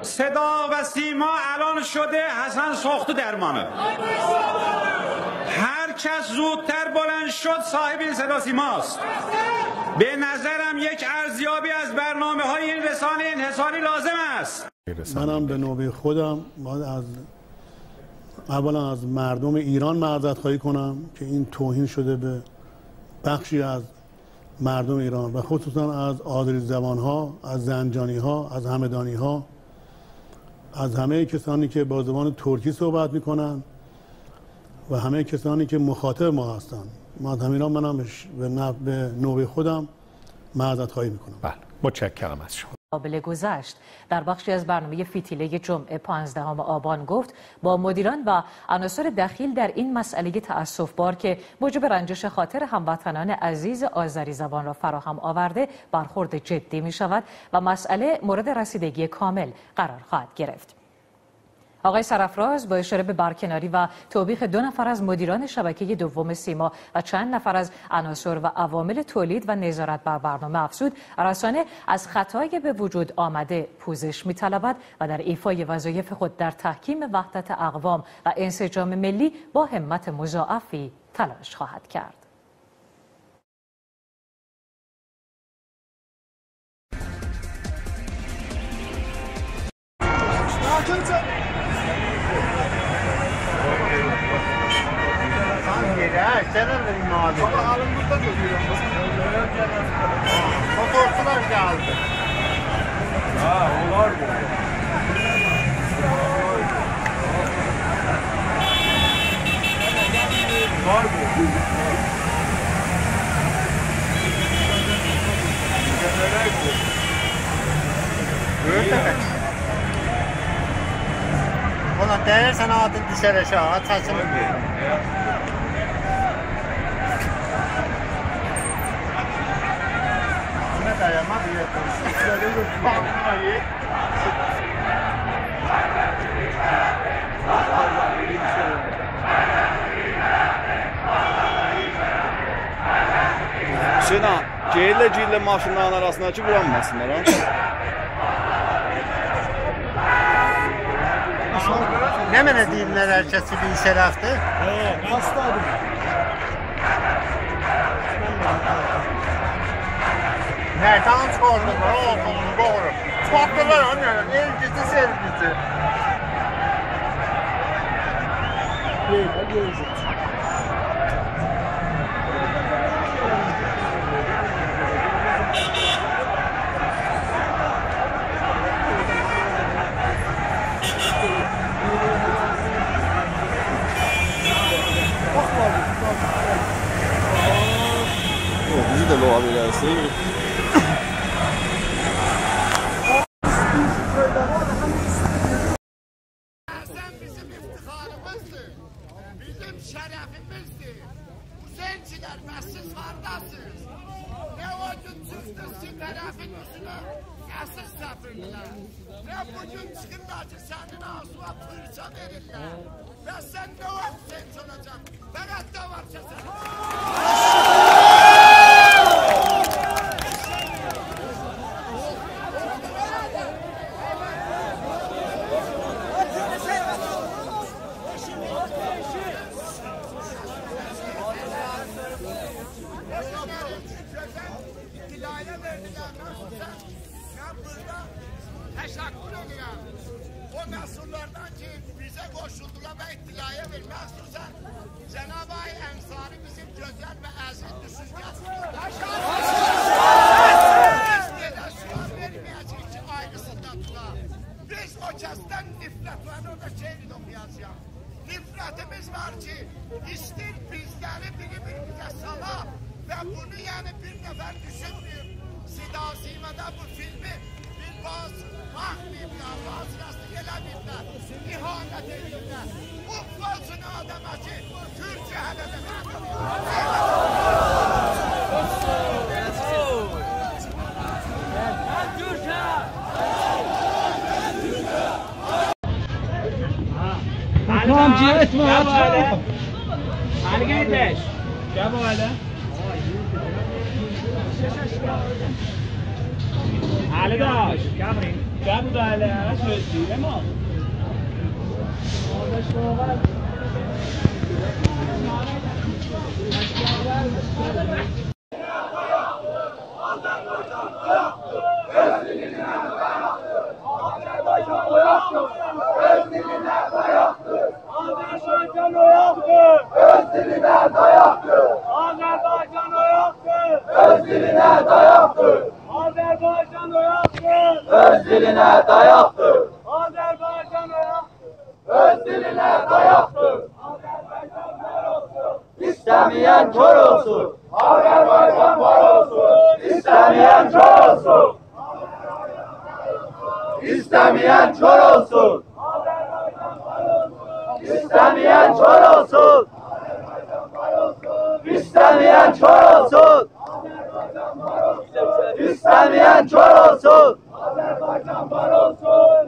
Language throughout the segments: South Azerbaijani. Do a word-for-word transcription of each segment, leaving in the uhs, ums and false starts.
صدا و سیما الان شده حسن ساخته درمانی. هر کس زودتر بلند شد، صاحب این صدا سیماست. به نظرم یک ارزیابی از برنامه‌های این رسانهٔ انحصاری لازم است. منم به نوبهٔ خودم باید از، اولاً از مردم ایران معذرت خواهی کنم که این توهین شده به بخشی از مردم ایران و خصوصاً از آذری زبان‌ها، از زنجانی‌ها، از همدانی‌ها، از همهٔ کسانی که با زبان ترکی صحبت می‌کنن و همهٔ کسانی که مخاطب ما هستن. ما از همینا منم به ش-، به نف-، به نوبهٔ خودم معذرت خواهی می‌کنم. بله، متشکرم از شما. قابل گذشت. در بخشی از برنامهٔ فیتیلهٔ جمعه پانزدهم آبان گفت با مدیران و عناصر دخیل در این مسئلهٔ تأسف‌بار که موجب رنجش خاطر هموطنان عزیز آذری زبان را فراهم آورده، برخورد جدی می‌شود و مسئله مورد رسیدگی کامل قرار خواهد گرفت. آقای سرافراز با اشاره به برکناری و توبیخ دو نفر از مدیران شبکهٔ دوم سیما و چند نفر از عناصر و عوامل تولید و نظارت بر برنامه افزود، رسانه از خطای به وجود آمده پوزش می‌طلبد و در ایفای وظایف خود در تحکیم وحدت اقوام و انسجام ملی با همت مضاعفی تلاش خواهد کرد. Sen yere, sen alın abi. Baba, alın burada görüyorum. Motorcular geldi. Ha, onlar mı? Var mı? Gördün mü? اولا، دَیرسن آدین دوشر آشاغی، چکیلین. بونا دایانما بیلیر. حسین آقا، گئییرلر، گیریرلر ماشینلارین آراسینا کی، وورانماسینلار، ها؟ نمنه دئییرلر، هر کس بیر طرفدیر؟ هه، قصددیر. نه‌دن چیخاردیلار، او، دوغرو. چیخارتدیلار، ها، نه، ائل گیتی، سئل گیتی. یوخ، بیزی ده لوغا بئله ائله‌سین. سن بیزیم افتخاریمیزدیر، بیزیم شرفیمیزدیر. حسینچی‌لر، بس سیز هارداسینیز؟ نه او گون چیخدینیز کی، طرفین اوزونه اسیر سپیردیلر، نه بو گون چیخیرلار کی، سنین آغزینا فیرچا وئریرلر. بس سن نه واخت حسینچی اولاجاقسان؟ فقط داوار کسر. اطلاعیه وئردیلر، مخصوصاً من بورادا تشکر ائدیرم او مسئوللاردان کی، بیزه قوشولدولار و اطلاعیه وئر-، مخصوصاً جناب آقای انصاری، بیزیم گؤزل و عزیز دوشونجه‌سیز یولداشیمیز. بیز بئله سؤال وئرمه‌یه‌جه‌ییک کی، آیریسیندا توتاق. بیز او کسدن نفرت وار، اورادا شعر ده اوخویاجاغام. نفرتیمیز وار کی، ایسته‌ییر بیزلری بیر-بیریمیزه سالا و بونو، یعنی، بیر نفر دوشونمه‌ییب. صدا سیمادا بو فیلمی بیر باز باخماییبلار، باز راستلیق ائله‌مه‌ییبلر، اهانت ائدیبلر. بو باجینی آداما کی، تورکو هله ده تورکو! علی قارداش، گل بو ائله. علی قارداش، گل بو ائله. علی داش، گل بورایا. گل بو دا ائله، سؤز دئییرم ها. آذربایجان آیاقدیر! اؤز دیلینه دایاقدیر! آذربایجان آیاقدیر! اؤز دیلینه دایاقدیر! آذربایجان آیاقدیر! اؤز دیلینه دایاقدیر! آذربایجان آیاقدیر! اؤز دیلینه دایاقدیر! ایسته‌مه‌ین کور اولسون! آذربایجان وار اولسون! ایسته‌مه‌ین کور اولسون! ایسته‌مه‌ین کور اولسون! ایسته‌مه‌ین کور اولسون! ایسته‌مه‌ین کور اولسون! ایسته‌مه‌ین کور اولسون!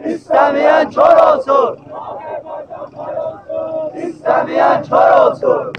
ایسته‌مه‌ین کور اولسون! ایسته‌مه‌ین کور اولسون!